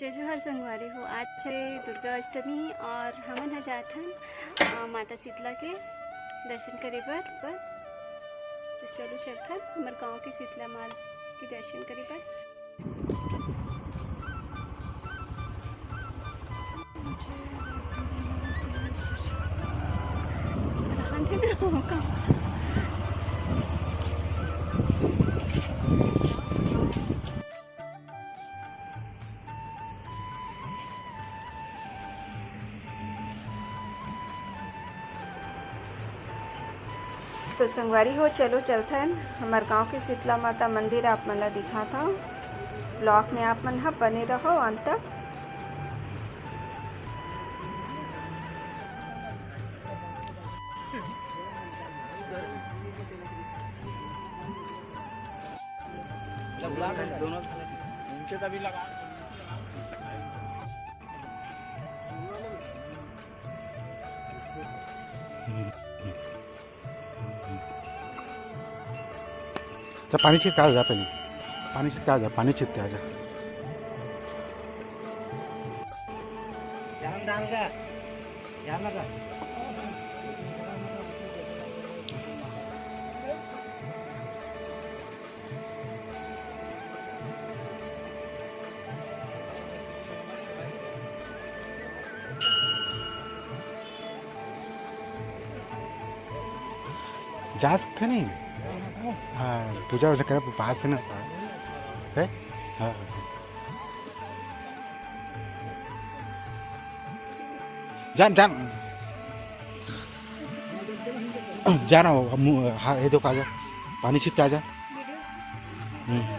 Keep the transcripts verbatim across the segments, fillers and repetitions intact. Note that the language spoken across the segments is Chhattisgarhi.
जय जोहार संगवारी हो, आज हे दुर्गा अष्टमी और हमन ह जात हन, अ, माता शीतला के दर्शन करे बर, बर। तो चलो चलथन हमर गांव के शीतला माँ के दर्शन करे बर। तो संगवारी हो, चलो चलथन हमर गांव के शीतला माता मंदिर, आप मन ला दिखात हव। Vlog में आप मन ह बने रहो अंत तक। जा, पानी छिट के आ जा, पहले पानी छिट के आ जा, पानी छिट के आ जा। जा सकते नहीं। हाँ, पूजा वूजा करे, पास है ना। है? हाँ। जान, जान। जाना हो, अब मुँह, हाँ, ये देखो, आ जा। पानी छिट के आ जा। हम्म।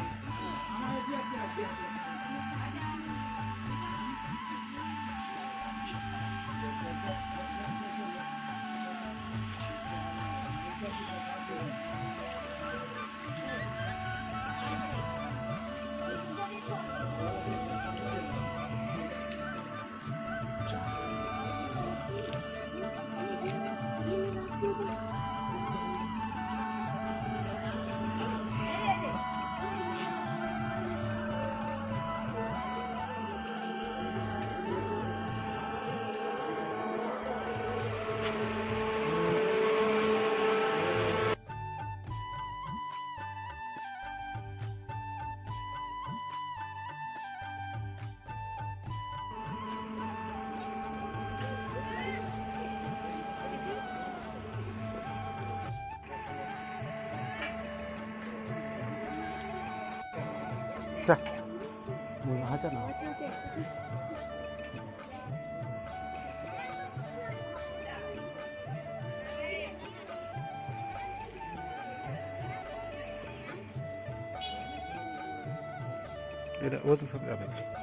चल, हाँ, चल ना। ये रहा, वो तो सब आ गया।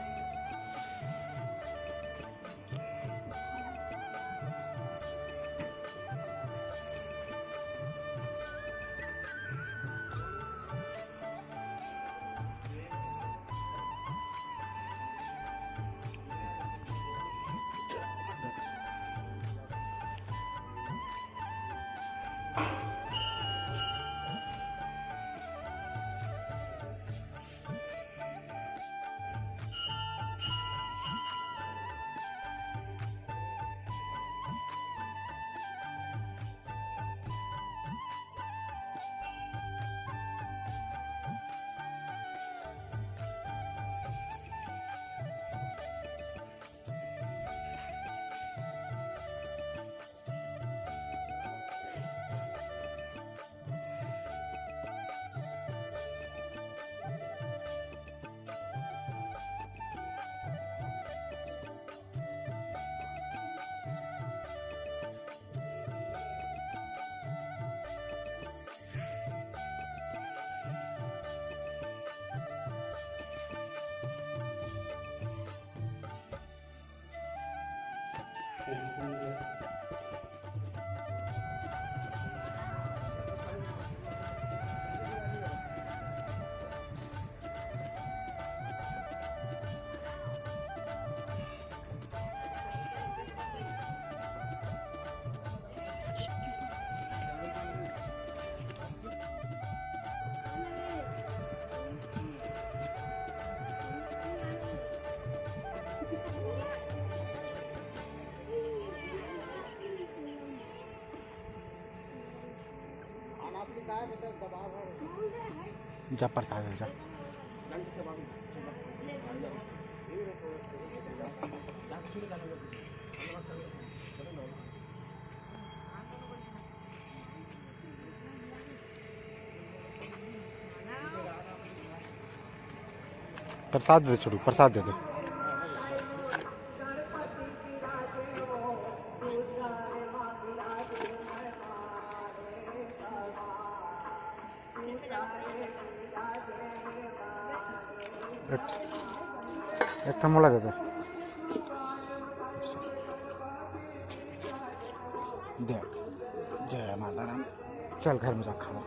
जा प्रसाद ले जा। प्रसाद दे दे छोटू, प्रसाद दे दे। एक, एक ठन मोला दे दे। दे। जय माता राम। चल घर में जा खावा।